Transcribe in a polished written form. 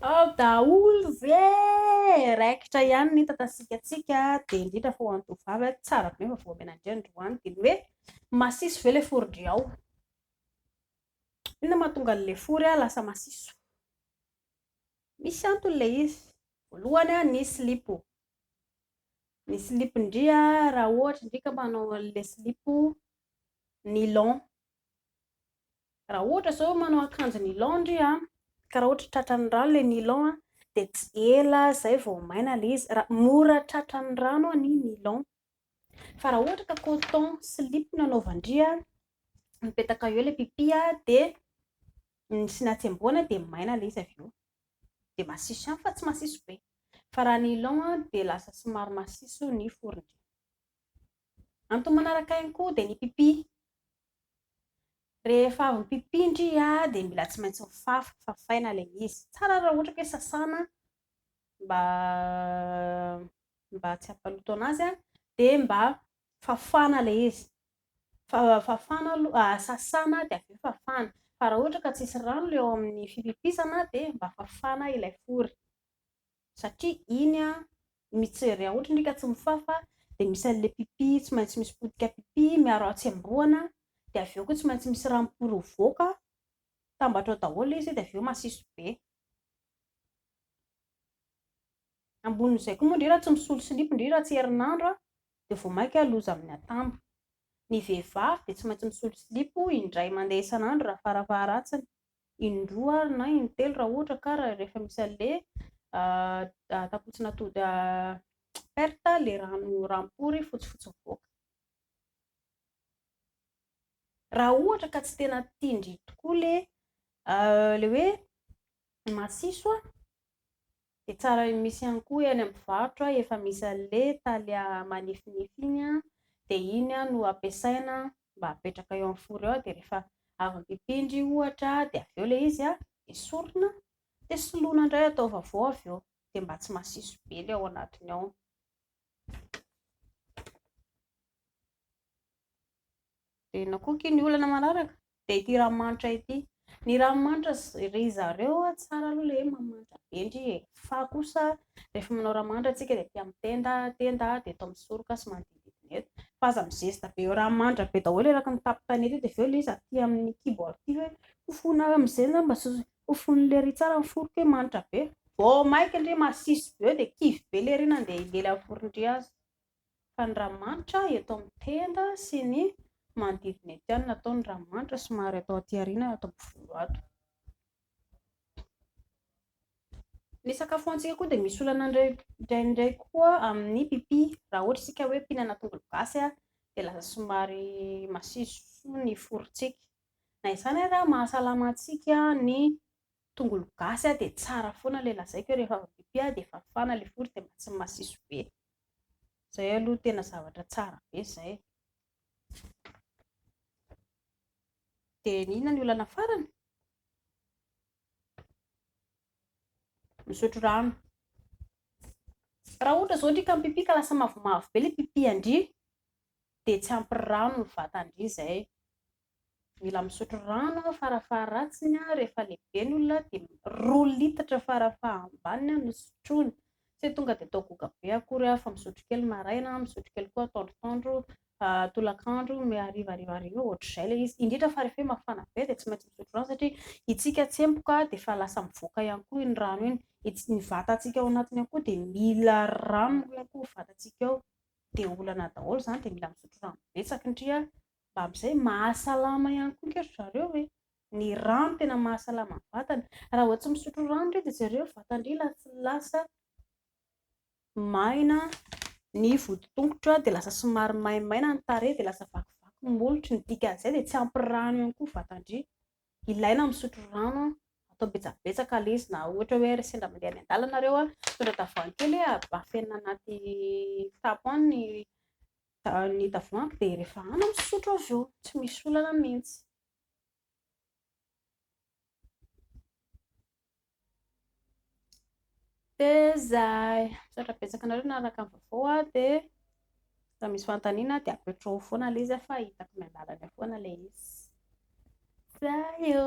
Ao daholo ve! Raikitra ihany ny tatasikantsika dia indrindra fa ho an'ny tovovavy tsara be ny vaovao omena an-dry androany dia ny hoe masiso ve ilay fory-dry ao? Inona mahatonga an'ilay fory lasa masiso? Misy antony ilay izy. Voalohany ny silipo. Ny silipon-dry raha ohatra ndry ka manao an'ilay silipo nylon. Raha ohatra izao manao akanjo nylon ndry an, ka raha ohatra tratran'ny rano ilay nylon an, dia tsy ela izay vao maina ilay izy. Raha mora tratran'ny rano ny nylon. Fa raha ohatra ka coton slip no anaovan-dry an, mipetaka eo ilay pipi an, dia sy ny hatsembohana dia maina ilay izy avy eo. Dia masiso ihany fa tsy masiso be. Fa raha nylon an, dia lasa somary masiso ny foron-dry. Antony manaraka ihany koa dia ny pipi. Rehefa avy mipipi ndry dia mila tsy maintsy mifafa, fafaina ilay izy. Tsara raha ohatra ka hoe sasana mba mba tsy hampaloto anazy dia mba fafana ilay izy. Fafana aloha, sasana dia avy eo fafana. Fa raha ohatra ka tsisy rano ilay ao amin'ny fipipisana dia mba fafana ilay fory. Satria iny an, mitsy raha ohatra ndry ka tsy mifafa dia misy an'ilay pipi tsy maintsy misy potika pipi miaro hatsembohana dia avy eo koa tsy maintsy misy ranopory mivoaka, mitambatra ao daholo ilay izy dia avy eo masiso be. Ambonin'izay koa moa ndry raha tsy misolo silipo ndry raha tsy herinandro an, dia vao mainka loza amin'ny atambo. Ny vehivavy dia tsy maintsy misolo silipo indray mandeha isan'andro raha farafaharatsiny. Indroa ary na intelo raha ohatra ka rehefa misy an'ilay tapotsin'atody perte ilay rano ranom-pory fotsifotsy mivoaka. Raha ohatra ka tsy tena tian-dry tokoa ilay ilay hoe masiso an, dia tsara misy ihany koa eny amin'ny mpivarotra efa misy an'ilay talia manifinify iny an, dia iny no ampiasaina mba apetraka eo amin'ny four eo dia rehefa avy mipipindry ohatra dia avy eo ilay izy an, esorina dia soloina indray atao vaovao avy eo dia mba tsy masiso be ilay ao anatiny ao. Dia inona koa akia ny olana manaraka? Dia ity ranomanitra ity. Ny ranomanitra ry zareo tsara aloha ilay hoe mamanitra be ndry e. Fa kosa rehefa manao ranomanitra isika dia aty amin'ny tenda, tenda dia eto amin'ny soroka sy manodidididina eto. Fa aza mizesta be eo ranomanitra be daholo eraky ny tampon-tanety io dia avy eo ilay izy aty amin'ny kibo aty hoe fofoina amin'izay angamba mba fofoin'ilay ery tsara ny foriko hoe manitra be. Vao mainka ndry masiso be eo dia kivy be ilay ery nandeha hilely amin'ny foron-dry aza. Fa ny ranomanitra eto amin'ny tenda sy ny manodidina eto ihany no atao ny ranomanitra somary atao aty aoriana ato amin'ny volo ato. Ny sakafo hohanintsika koa dia misy olana indraindray koa amin'ny pipi. Raha ohatra isika hoe mpihinana tongolo gasy dia lasa somary masiso ny forontsika. Na izany ary mahasalama antsika ny tongolo gasy dia tsara foana ilay lazaiko hoe rehefa avy pipi dia fafana ilay fory dia mba tsy masiso be. Izay aloha tena zavatra tsara be izay. Dia inona ny olana farany? Misotro rano. Raha ohatra izao ndry ka mipipi ka lasa mavomavo be ilay pipi an-dry dia tsy ampy rano ny vatan-dry izay. Mila misotro rano farafaharatsiny rehefa lehibe ny olona dia 2 litatra farafahambaniny no sotroina. Tsy hoe tonga dia atao goaka be akory fa misotro kely maraina, misotro kely koa atoandrotoandro, tolakandro, hariva hariva hariva, ohatr'izay ilay izy. Indrindra fa rehefa hoe mafana be dia tsy maintsy misotro rano satria isika tsemboka dia efa lasa mivoaka ihany koa iny rano iny. Ny vatantsika ao anatiny ao koa dia mila rano ihany koa ny vatantsika ao. Dia olana daholo izany dia mila misotro rano betsaka ndry Mba amin'izay mahasalama ihany koa nge ry zareo e! Ny rano tena mahasalama ny vatana. Raha vao tsy misotro rano ry dia jereo ny vatan-dry lasa maina ny voditongotra dia lasa somary maimaina ny tarehy dia lasa vakivaky ny molotro. Ny dikan'izay dia tsy ampy rano ihany koa ny vatan-dry. Ilaina ny misotro rano, atao betsabetsaka ilay izy na ohatra hoe sendra mandeha any an-dalana nareo, mitondra tavoahangy kely afenina anaty kitapo any ny ny tavoahangy dia rehefa any misotro avy eo, tsy misy olana mihitsy. Dia izay. Misaotra betsaka anareo nanaraka ny vaovao dia raha misy fanontaniana dia apetraho foana ilay izy fa hitako miandalana foana ilay izy. Zay ô!